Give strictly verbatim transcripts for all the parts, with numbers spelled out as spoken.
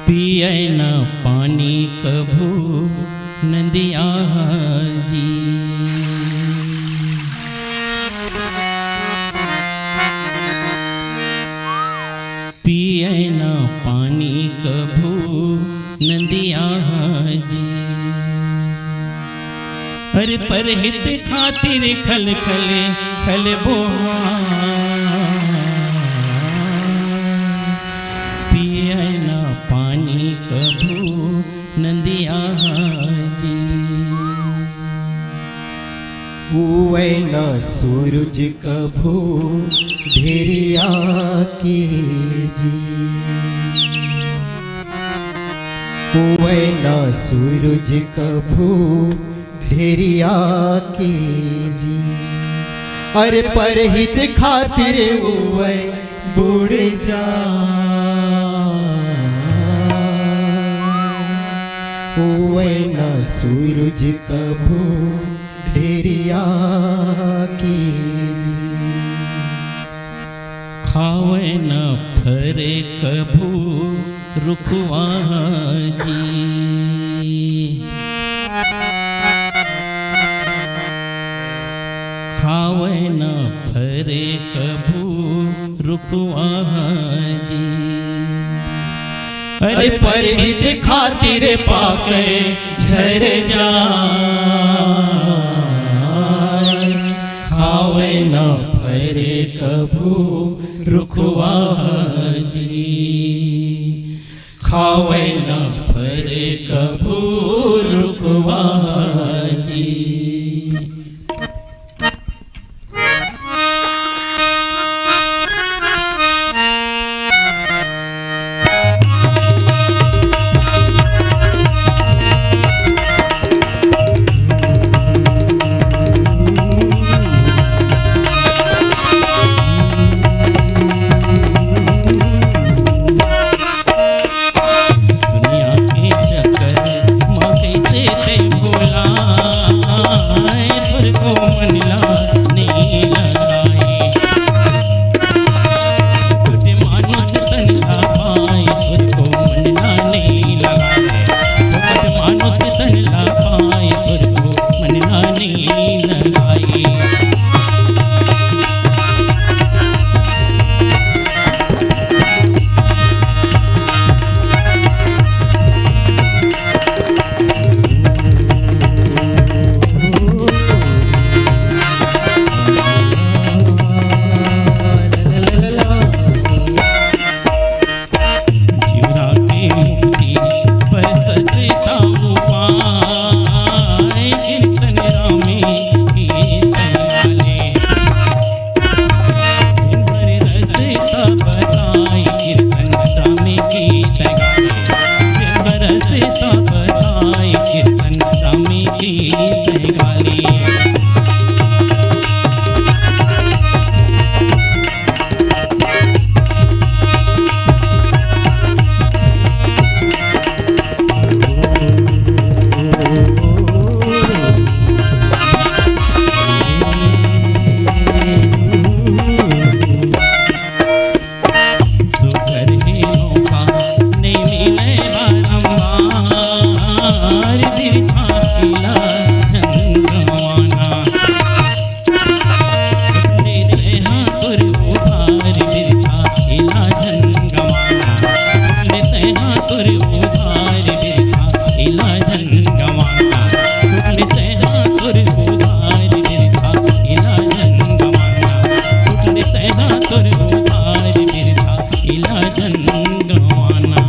पिए न पानी कभू नंदिया जी। पिए न पानी कभू नंदिया जी। अरे परहित खातिर खल खल खल बोहा। पिए न पानी कभू नंदिया जी। उवै न सूरज कभू ढेरिया के जी। उवै न सूरज कभू ढेरिया के जी। अरे परहित खातिर उवै बुड़ जा। उवै न सूरज कभू ढेरिया के जी। खावै न फरे कभू रुखवा जी। खावै न फरे कभू रुखवा जी। अरे परहित खातिर पाकै झर जा। खावै न फरे कभू रुखवा जी। खावै न फरे कभू रुखवा जी। दुनिया के चक्कर म कइसे ते भुलाए, तोर को मन ला नइ लगाए। फूट मानुष तन ला पाए, तोर को मन ला नइ लगाए। फूट मानुष तन ला पाए, तोर को मन ला नइ लगाए। जीवरा के मुक्ति बर सच्चा उपाय, कीर्तन रामे के तैं गाले। जिन हर रस का बताए, कीर्तन रामे के तैं गाले। जिन हर रस का बताए, कीर्तन रामे के तैं गाले। सुघर हे मौका नइ मिले बारंबार, बिरथा खिला झन गंवाना। देते हाँ तोर उधार बिरथा खिला झन गंवाना। देते हाँ तोर उधार बिरथा खिला झन गंवाना। देते हाँ तोर उधार बिरथा खिला झन गंवाना। देते हाँ तोर उधार बिरथा खिला झन गंवाना।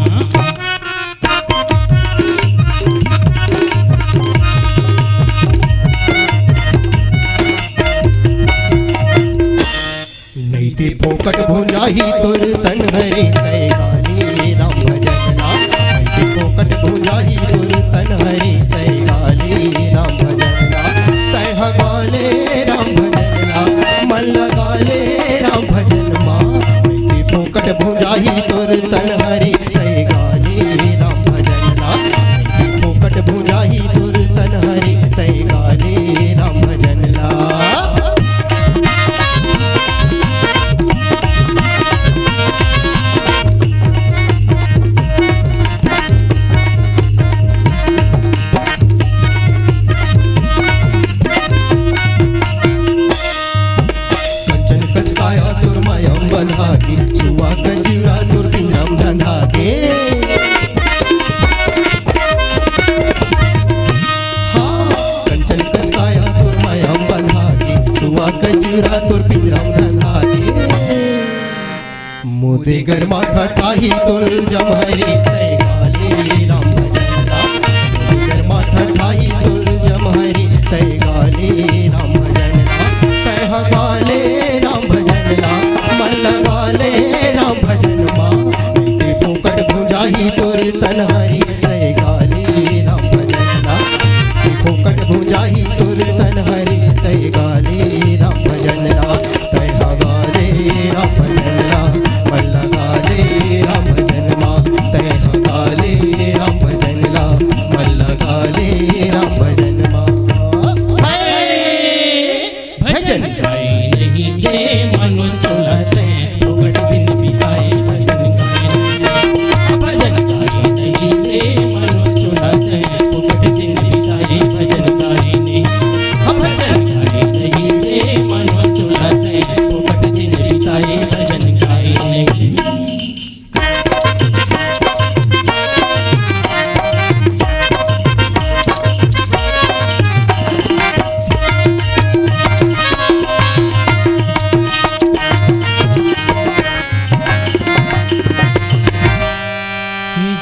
नइ ते फोकट भुंजाही तोर तन हरे तैं गाले राम भजन ला। नइ ते फोकट भुंजाही तोर तन हरे तैं गाले राम भजन ला। तैं हा गाले राम भजन ला, मन लगा ले राम भजन मा। नइ ते फोकट भुंजाही तोर तन हरे तैं गाले राम भजन ला। नइ ते फोकट भुंजाही तोर तन हरे तैं गाले राम भजन ला। बंधा के, सुआ कजरा तोर पिंजरा म धंधा के। हाँ, कंचन कस काया तोर माया म बंधा के, सुआ कजरा तोर पिंजरा म धंधा के। मोदे गरमा ठठाही तोर जमहरी, तै गाले राम भजन ला। मोदे गरमा ठठाही तोर जमहरी, तै गाले राम भजन ला। तै हा गाले राम भजन ला, मन लगा ले राम भजन मा। ते फोकट भुंजाही तोर तनहरी, तै गाले राम भजन ला। ते फोकट भुंजाही तोर तनहरी, तै गाले राम भजन ला। तै हा गाले राम भजन ला, मन लगा ले राम भजन मा। तै हा गाले राम भजन ला, मन लगा ले राम भजन मा। हाय! भजन गाए नहीं दे मनो चोला तै, फोकट दिन बिताए भजन गाए नहीं। भजन गाए नहीं दे मनो चोला तै, फोकट दिन बिताए भजन गाए नहीं। भजन गाए नहीं दे मनो चोला तै, फोकट दिन बिताए भजन गाए नहीं।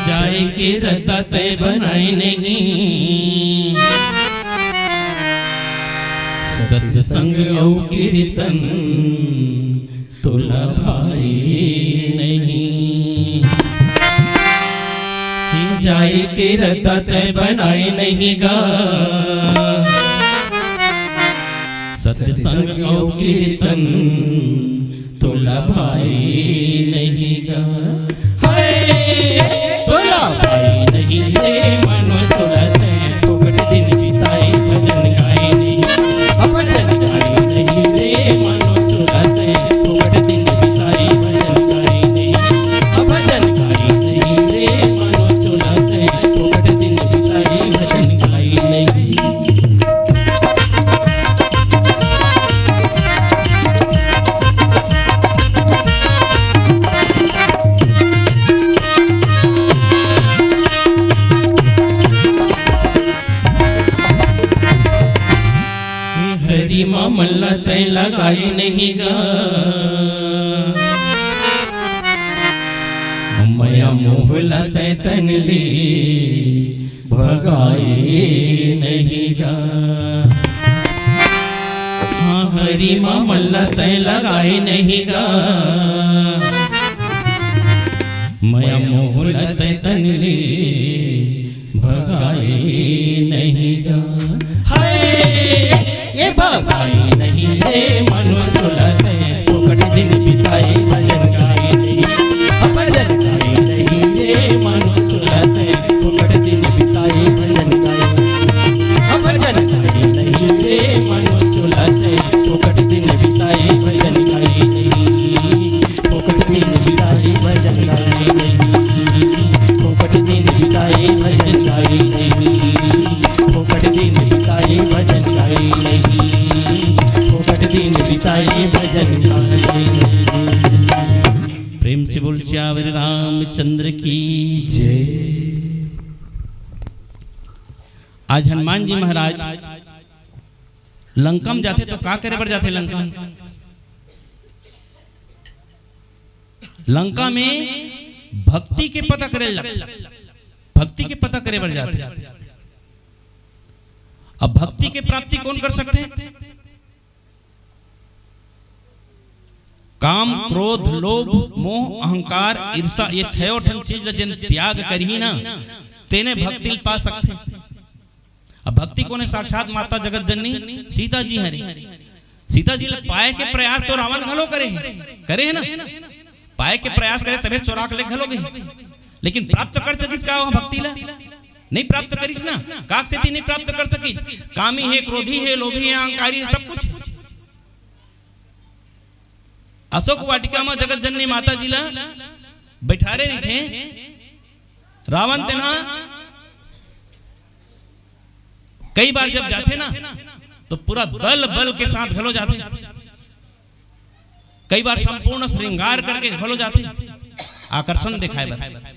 जाए के रता तय बनाए नहीं, सत्संग अउ कीर्तन तोला भाई नहीं। जाए के रता तय बनाए नहीं गा, सत्संग अउ कीर्तन तोला भाई नहीं गा। हाय, तोला भाई नहीं रे मनो तोला तय, फोकट दिन बिताए भजन गाए नहीं। भजन गाए नहीं रे मनो तोला तय, फोकट दिन बिताए भजन गाए नहीं। भजन गाए नहीं रे मनो तोला तय, फोकट दिन बिताए भजन गाए नहीं। हरी मा मल्ला तय लगाए नहीं गा, मया मोहला तय तन ले भगाए नहीं गा। हाँ, हरी मा मल्ला तय लगाए नहीं गा, मया मोहला तय तन ले भगाए नहीं गा। हाय, ये भगाए नहीं रे मनो तोला तय, फोकट दिन बिताए भजन गाए नहीं। भजन गाए नहीं रे मनो तोला तय, फोकट दिन बिताए भजन गाए। भजन गाए नहीं रे मनो तोला तय, फोकट दिन बिताए भजन गाए नहीं। फोकट दिन बिताए भजन गाए नहीं। फोकट दिन बिताए भजन गाए नहीं। फोकट दिन बिताए भजन गाए नहीं। फोकट दिन बिताए भजन गाए नहीं। प्रेम से बोल सियावर रामचंद्र की जय। आज हनुमान जी महाराज लंका में जाथे तो का करे बर जाथे लंका में? लंका में भक्ति के पता करे ला, भक्ति के पता करे बर जाथे। अब भक्ति के प्राप्ति कौन कर सकथे? काम, क्रोध, लोभ, मोह, अहंकार, ईर्षा, ये छयो ठन चीज ला जेन त्याग करही ना, तेने भक्ति ल पा सकथे। अब भक्ति कोने? साक्षात माता जगत जननी सीता जी हरे। सीता जी ला पाए के प्रयास तो रावण घलो करे हे, करे हे ना? पाए के प्रयास करे तभे चोरा के ले घलो गे, लेकिन प्राप्त कर सकिस का वह भक्ति ला? नहीं प्राप्त करिस ना। काक सेती नहीं प्राप्त कर सकिस? कामी हे, क्रोधी हे, लोभी हे, अहंकारी हे, सब कुछ। अशोक वाटिका में जगत जननी माता जी ला बैठारे रहिथे रावण, तेना कई बार जब जाथे ना तो पूरा दल बल के साथ घलो जाथे। कई बार संपूर्ण श्रृंगार करके घलो जाथे, आकर्षण दिखाए बर।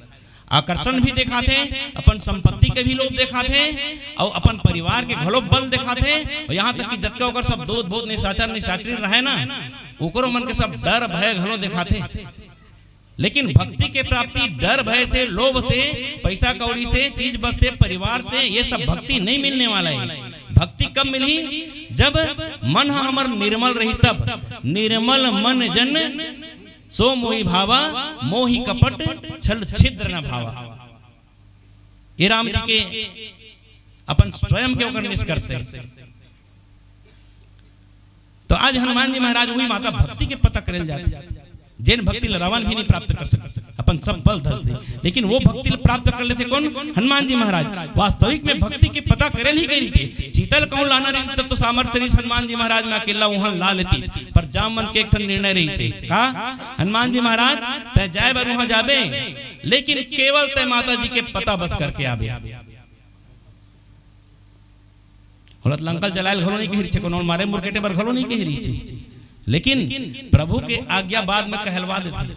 आकर्षण भी दिखाथे, अपन संपत्ति के भी लोभ दिखाथे, अउ अपन परिवार के घलो बल दिखाथे। अउ यहाँ तक कि जतका ओकर सब दूत भूत निशाचर निशाचरी रहे ना, ओकरो मन के सब डर भय घलो दिखाथे। लेकिन भक्ति के प्राप्ति डर भय से, लोभ से, पैसा कौड़ी से, चीज बस से, परिवार से, ये सब भक्ति नहीं मिलने वाला है। भक्ति कब मिलही? जब मन ह हमर निर्मल रही तब। "निर्मल मन जन सो मोहि भावा, मोहि कपट छल छिद्र न भावा।" ये राम जी के अपन स्वयं के ओकर निष्कर्ष है। तो आज हनुमान जी महाराज वही माता भक्ति के पता करेल जाथे, जेन भक्ति ल रावण भी नहीं प्राप्त कर सकत अपन सब बल धल से, लेकिन वो भक्ति ल प्राप्त कर लेथे कौन? हनुमान जी महाराज। वास्तविक में भक्ति के पता करेल ही गई रहिथे। सीता ल कहूं लाना रहिथे, तब तो सामर्थ्य रहिस हनुमान जी महाराज में, अकेला उहां ला लेतिस, पर जामवंत के एक ठन निर्णय रहिसे। का? "हनुमान जी महाराज, तैं जाए बर उहां जाबे, लेकिन केवल तैं माता जी के पता बस करके आबे।" ओला त लंका ल जलाए ल घलो नहीं कहे रहिसे, कोनो ल मारे मुरकेटे बर घलो नहीं कहे रहिसे। लेकिन प्रभु के आज्ञा बाद में कहलवा देथे।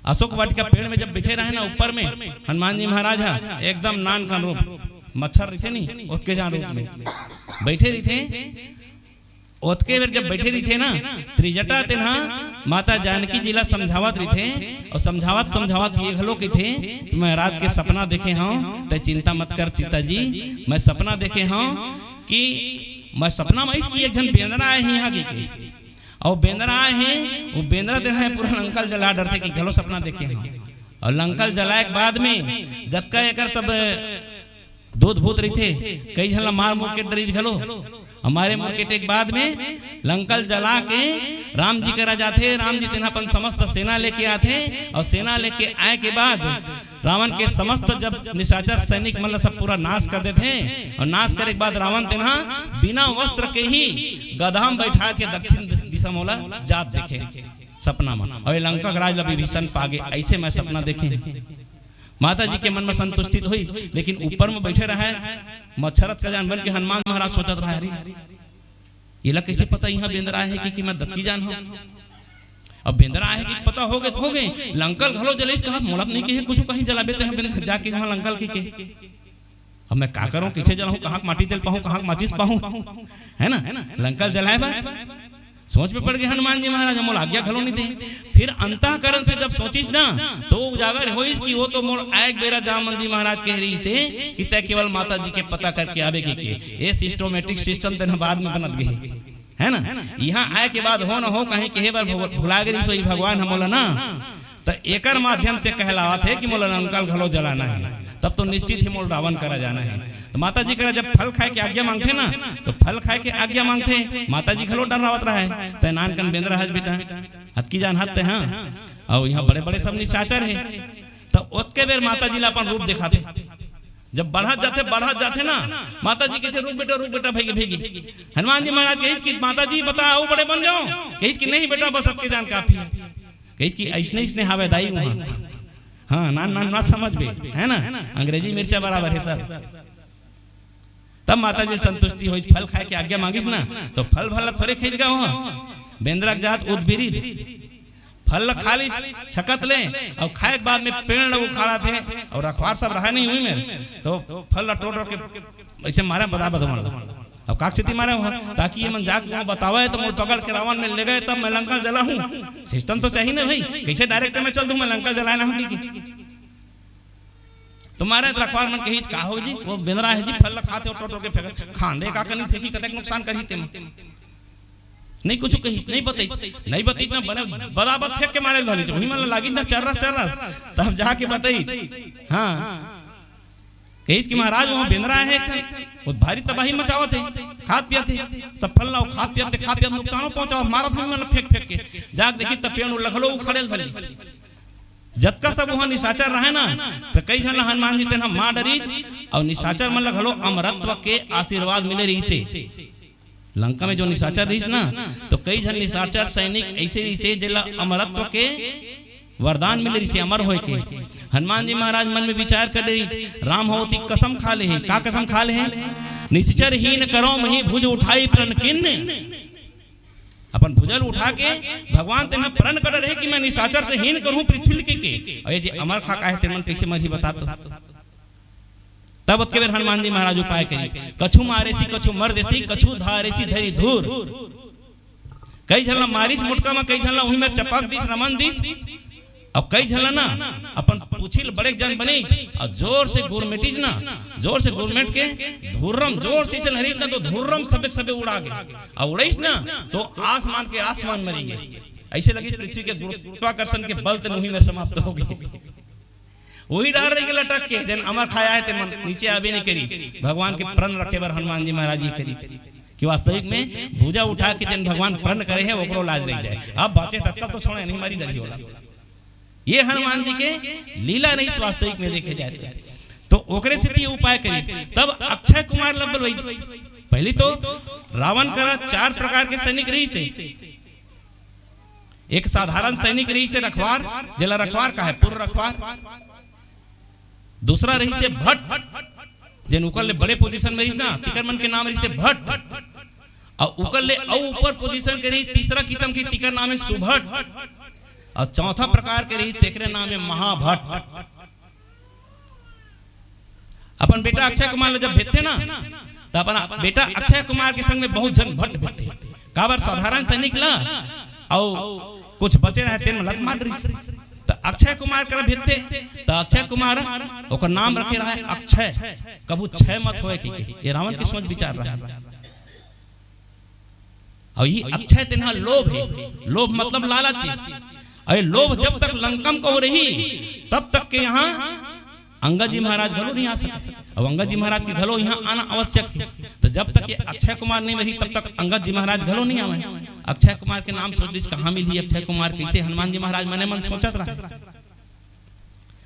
अशोक वाटिका पेड़ में जब बैठे रहे ना ऊपर में, हनुमान जी महाराज हा एकदम नान कन रूप, मच्छर रहिथे नहीं, ओतके जान रूप में बैठे रहिथे। ओतके बेर जब बैठे रहिथे ना, त्रिजटा तेन हा माता जानकी जी ला समझावत रहिथे, अउ समझावत समझावत ये घलो कहिथे कि "मैं रात के सपना देखे हंव, तैं चिंता मत कर सीता जी, मैं सपना देखे हंव कि मैं सपना में आइस कि एक झन बेंदरा आए हे इहां के, के। अउ बेंदरा आए हे, वो बेंदरा तेन हा पूरा लंका ल जला डरथे कि घलो सपना देखे हंव।" अउ लंका ल जलाए के बाद में जतका एकर सब दूत भूत रहिथे, कई झन ला मार मुरकेट डरिस घलो। अउ मारे मुरकेटे के बाद में लंका ल जला के राम जी करा जाथे। राम जी तेन हा अपन समस्त सेना लेके आथे, अउ सेना लेके आए के बाद रावण के समस्त जब निशाचर सैनिक मन ला सब पूरा नाश कर देथे, अउ नाश करे के बाद रावण तेन हा बिना वस्त्र के ही गधा म बैठा के दक्षिण दिशा म ओला जात देखे सपना म। अउ ये लंका के राज ला विभीषण पागे, ऐसे मैं सपना देखे। माता जी के मन में संतुष्टि तो होइस, लेकिन ऊपर में बैठे रहे मच्छरत का जान बन के हनुमान महाराज सोचत रहे, "अरे, एला कैसे पता इहां बेंदरा हे कि, कि मैं दतकी जान हंव? अब बेंदरा हे कि पता होगे त होगे, लंका ल घलो जलाइस, कहा मोला त नहीं कहे कुछ, कहीं जलाबे ते इहां बेंदरा जाके वहां लंका ल के, के।" अब मैं का करंव, कैसे जलाहूं, कहां के माटी तेल पाहूं, कहां के माचिस पाहूं, है ना? लंका ल जलाए बर सोच में पड़ गे हनुमान जी महाराज, मोला आज्ञा घलो नहीं दे। फिर अंतःकरण से जब सोचिस ना, तो उजागर होइस कि वो तो मोर आए के बेरा जामवंत जी महाराज कहे रहिसे कि तैं केवल माता जी के पता करके आबे के, के। ये सिस्टमेटिक सिस्टम तेन हा बाद में बनत गे हे, है ना? इहां आए के बाद हो न हो कहीं कहे बर भु-, भुला गे रहिस होही भगवान ह मोला ना। त एकर माध्यम से कहलावत हे कि मोला लंका ल घलो जलाना हे, तब तो निश्चित ही मोला रावण करा जाना हे। त माता जी करा जब फल खाए के आज्ञा मांगथे ना, त फल खाए के आज्ञा मांगथे, माता जी घलो डर्रावत रहे, "तैं नान कन बेंदरा हस बेटा, अतकी जान हस तैं, हां, अउ इहां बड़े-बड़े सब निशाचर हे।" त ओतके बेर माता जी ला अपन रूप देखाथे। जब बढ़त जाथे, बढ़त जाथे ना, माता जी कहिथे, "रुक बेटा, रुक बेटा, भइगे, भइगे।" हनुमान जी महाराज कहिस कि, "माता जी, बता, अउ बड़े बन जांव?" कहिस कि, "नहीं बेटा, बस अतके जान काफी हे।" कहिस कि अइसने, अइसने हावय दाई उहां। हां, नान, नान, ना समझबे, है ना? अंग्रेजी मिर्चा बराबर हे सब। तब माता जी संतुष्टि होइस, फल खाए के आज्ञा मांगिस ना, तो फल भला थोरे खइस गा उहां। बेंदरा के जात उद्बिरिद। फल ल खा ली छकत ले, अउ खाए के बाद में पेड़ ल उखाड़त हे, अउ रखवार सब रहा नहीं हुई में, तो फल ल टोर टोर के ऐसे मारे बदा बदमन। अब काक सेती मारे हो, ताकि ये मन जाके वहां बतावे, तो मोर पकड़ के रावण में ले गए, तब मैं लंका जला हूं। सिस्टम तो चाहिए ना भाई, कैसे डायरेक्ट में चल दूं मैं लंका जलाए ना हूं कि। तो मारे त रखवार मन कहिस, "का हो जी, वो बेंदरा हे जी, फल ल खाथे अउ टोर टोर के फेंकत, खांदे का कनी फेंकी, कतेक नुकसान करही तेमा।" नहीं कुछ कहिस, नहीं बतईस, नहीं बतईस ना, बने बराबर फेंक के मारे ल धरिस, वही मन ल लागिस ना चर्रस चर्रस, तब जाके बतईस। हां, कहिस कि महाराज, वहां बेंदरा हे एक ठन, वो भारी तबाही मचावत हे, खात पियत हे, सब फल ल खात पियत हे, खात पियत नुकसानो पहुंचावत, मारत हे मन ल फेंक फेंक के। जाके देखिस त पेड़ उड़ ल घलो उखाड़े ल धरिस। जतका सब वहां निशाचर रहे ना, त कई झन ल हनुमान जी तेन ह मार डरिस, अउ निशाचर मन ल घलो अमरत्व के आशीर्वाद मिले रहिसे। लंका में जो निशाचर रहिस ना, तो कई झन निशाचर सैनिक ऐसे रहिसे, जेला अमरत्व के वरदान मिले रहिसे, अमर होए के। हनुमान जी महाराज मन में विचार कर रहिस, "राम हो ती कसम खा ले हे।" का कसम खा ले हे? "निशिचर हीन करौं महीं भुज उठाई प्रण किन्न।" अपन भुजा ल उठा के भगवान तेन ह प्रण करे रहे कि मैं निशाचर से हीन करहूं पृथ्वी के, के। अउ ये जे अमरखा का हे, तेन मन कइसे मरही बता तो। तब ओतके बेर हनुमान जी महाराज उपाय करिस, कछु मारेसी, कछु मर देसी, कछु धारेसी धरी धूर। कई झन ला मारिस मुटका म, कई झन ला उही मेर चपक दिस, रमन दिस, अउ कई झन ला ना अपन पूछी ल बड़े जन बनिस, अउ जोर से गुरमेटिस ना, जोर से गुरमेट के धुर्रम, जोर से अइसे लहरिस ना, तो धुर्रम सबे के सबे उड़ा गे, अउ उड़इस ना, तो आसमान के आसमान मरी गे। अइसे लगिस पृथ्वी के गुरुत्वाकर्षण के बल तेन उही मेर समाप्त हो गे। उही डार रहि गे लटक के, जेन अमरखा आय तेन मन नीचे आबे नइ करिस। भगवान के प्रण रखे बर हनुमान जी महाराज ये करिस कि वास्तविक में भुजा उठा के जेन भगवान प्रण करे हे, ओकरो लाज रहि जाय। अब बाँचे ततका तो छोड़े, नइ मारी डरही ओला। ये हनुमान जी के लीला रहिस वास्तविक में देखे जाय तो। तो ओकरे सेती ये उपाय करिस। तब अक्षय कुमार ल बलवाइस। पहिली तो रावण करा चार प्रकार के सैनिक रहिस हे। एक साधारण सैनिक रहिस हे रखवार, जेला रखवार कहे, पूर्व रखवार। दूसरा रहिस हे भट्ट, जेन उकर ले बड़े पोजीशन में रहिस ना, तिकर मन के नाम रहिस हे भट्ट। अउ उकर ले अउ ऊपर पोजीशन के रहिस, तीसरा किसम के, तिकर नाम हे सुभट। अउ चौथा प्रकार के रहिस, तेकरे नाम हे महाभट्ट। अपन बेटा अक्षय कुमार ल जब भेजथे ना, त अपन बेटा अक्षय कुमार के संग में बहुत झन भट्ट भेजथे। काबर? साधारण सैनिक ल अउ कुछ बचे रहे, तेन म लत मार रही। त अक्षय कुमार करा भेजथे, त अक्षय कुमार ओकर नाम रखे रहे अक्षय, कभू क्षय मत होय कहिके। ये रावण के सोच विचार रहे। अउ ये अक्षय तेन ह लोभ हे, लोभ मतलब लालच हे। अउ ये लोभ जब तक लंका म कहूं रही, तब तक के इहां अंगद जी महाराज घलो नइ आ सकय। अउ अंगद जी महाराज के घलो इहां आना आवश्यक हे। त जब तक ये अक्षय कुमार नइ मरही, तब तक अंगद जी महाराज घलो नइ आवय। अक्षय कुमार के नाम सोच लीजिए, कहां मिलही अक्षय कुमार, कइसे हनुमान जी महाराज मने मन सोचत रहे।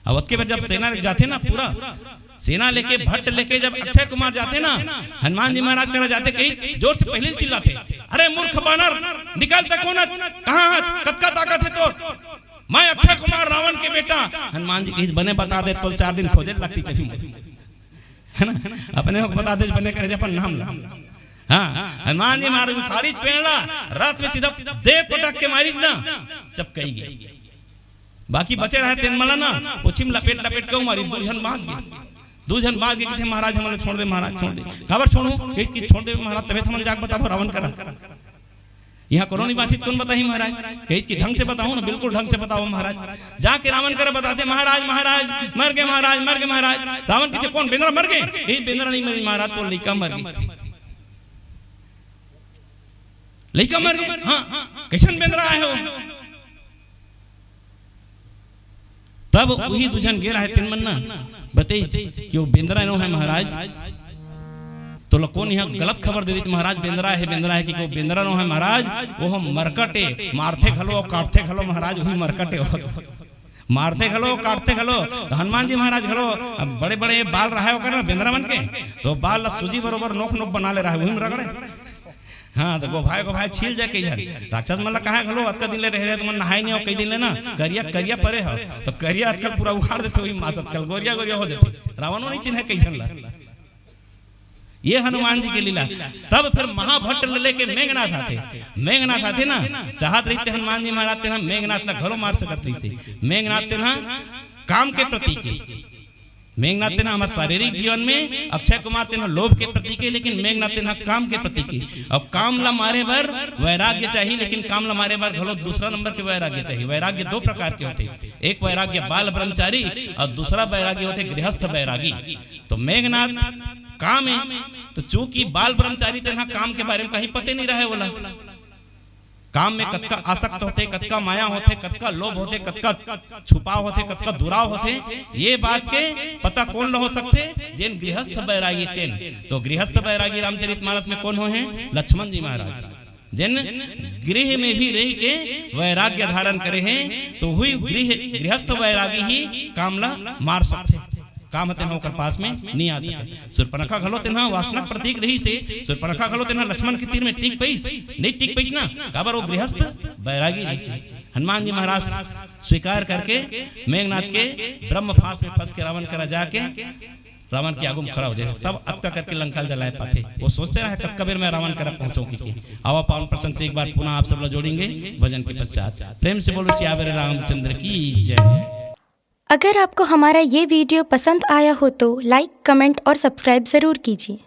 अउ ओतके बेर जब सेना जाथे ना, पूरा सेना लेके, भट्ट लेके जब अक्षय कुमार जाथे ना, हनुमान जी महाराज करा जाथे, कही जोर से पहिली चिल्लाथे, "अरे मूर्ख बानर, निकल त कोन, कहां हस, कतका ताकत हे तोर? मैं अक्षय कुमार रावण के बेटा।" हनुमान जी कहिस, "बने बता दे, तोल चार दिन खोजे लगती चली मोर।" हे ना? अपने को बता दे, बने करे अपन नाम ला। हां, हनुमान जी महाराज उखाड़िस पेड़ ला, रथ में सीधा दे पटक के मारिस ना, चपकई गे। बाकी बचे रहे तेन मन ला ना, पूछी म लपेट लपेट के मारिस, दू झन बांच गे। दू झन बांच गे, कथे, "महाराज, हमन ला छोड़ दे महाराज, छोड़ दे।" "काबर छोड़हूं?" कहिस कि, "छोड़ दे महाराज, तभे त हमन जाके बताबो रावण करा।" इहां कोनो नइ बांचिस त कोन बताही महाराज? कहिस कि, "ढंग से बताओ ना।" "बिल्कुल ढंग से बताओ महाराज।" जाके रावण करा बताथे, "महाराज, महाराज, मर गे महाराज, मर गे महाराज।" रावण कथे, "कोन, बेंदरा मर गे?" "ए, बेंदरा नइ मरिस महाराज, तोर लइका मर गे।" "लइका मर गे?" "हां।" "कइसन बेंदरा आय हो?" तब उही दू झन गे रहे तेन मन ना बतइस कि वो बेंदरा नोहे महाराज, तोला कोन इहां गलत खबर दे दिस महाराज, बेंदरा हे, बेंदरा हे, कि वो बेंदरा नोहे महाराज, वो ह मरकट ए, मारथे घलो, काटथे घलो महाराज, उही मरकट ए वो। मारथे घलो, काटथे घलो। त हनुमान जी महाराज घलो, अब बड़े-बड़े बाल रहे ओकर ना, बेंदरा मन के, त बाल ला सूजी बरोबर नोख-नोख बना ले रहे, उही म रगड़े। हां, त गोभाय-गोभाय छील जाय कई झन। राक्षस मन ला कहे घलो, "अतका दिन ले रहे रहे, तुमन नहाय नइ हो, कई दिन ले ना, करिया, करिया परे हो।" त करिया अतका पूरा उखाड़ देथे, उही मास अतका गोरिया-गोरिया हो जाथे। रावणो नइ चिन्हे कई झन ला। ये हनुमान जी के लीला। तब फिर महाभट्ट ल लेके मेघनाथ आथे। मेघनाथ आथे ना, चाहत रहिस ते हनुमान जी महाराज तेन ह मेघनाथ ला घलो मार सकत रहिसे। मेघनाथ तेन ह काम के प्रतीक हे। मेघनाथ तेन ह हमर शारीरिक जीवन में, अक्षय कुमार तेन ह लोभ के प्रतीक हे, लेकिन मेघनाथ तेन ह काम के प्रतीक हे। अउ काम ला मारे बर वैराग्य चाही, लेकिन काम ला मारे बर घलो दूसरा नंबर के वैराग्य चाही। वैराग्य दो प्रकार के होथे, एक वैराग्य बाल ब्रह्मचारी अउ दूसरा वैराग्य होथे गृहस्थ वैरागी। तो मेघनाथ काम हे, तो चूंकि बाल ब्रह्मचारी तेन ह काम के बारे में कहीं पते नइ रहे ओला। काम में कतका आसक्त होथे, कतका माया होथे, कतका लोभ होथे, कतका छुपाव होथे, कतका दुराव होथे, ये बात के पता कोन ल हो सकथे? जेन गृहस्थ बैरागी तेन। तो गृहस्थ बैरागी रामचरित मानस में कोन होहे? लक्ष्मण जी महाराज। जेन गृह में भी रहि के वैराग्य धारण करे हे, तो हुई गृह, गृहस्थ बैरागी ही काम ला मार सकथे। काम ह तेन ह ओकर पास में नइ आ सके। सूर्पनखा घलो तेन ह वासना के प्रतीक रहिस हे, सूर्पनखा घलो तेन ह लक्ष्मण के तीर में टिक पइस, नइ टिक पइस ना, काबर वो गृहस्थ बैरागी रहिस हे। हनुमान जी महाराज स्वीकार करके मेघनाथ के ब्रह्म फांस में फंस के रावण करा जाके रावण के आगू में खड़ा हो जाए, तब अतका करके लंका ल जलाए पाथे। वो सोचते रहे, "कतका बेर मैं रावण करा पहुंचूं?" कि, कि आवा, पावन प्रसंग से एक बार पुनः आप सब ला जोड़ेंगे भजन के पश्चात। प्रेम से बोलो सियावर रामचंद्र की जय। अगर आपको हमारा ये वीडियो पसंद आया हो तो लाइक, कमेंट और सब्सक्राइब ज़रूर कीजिए।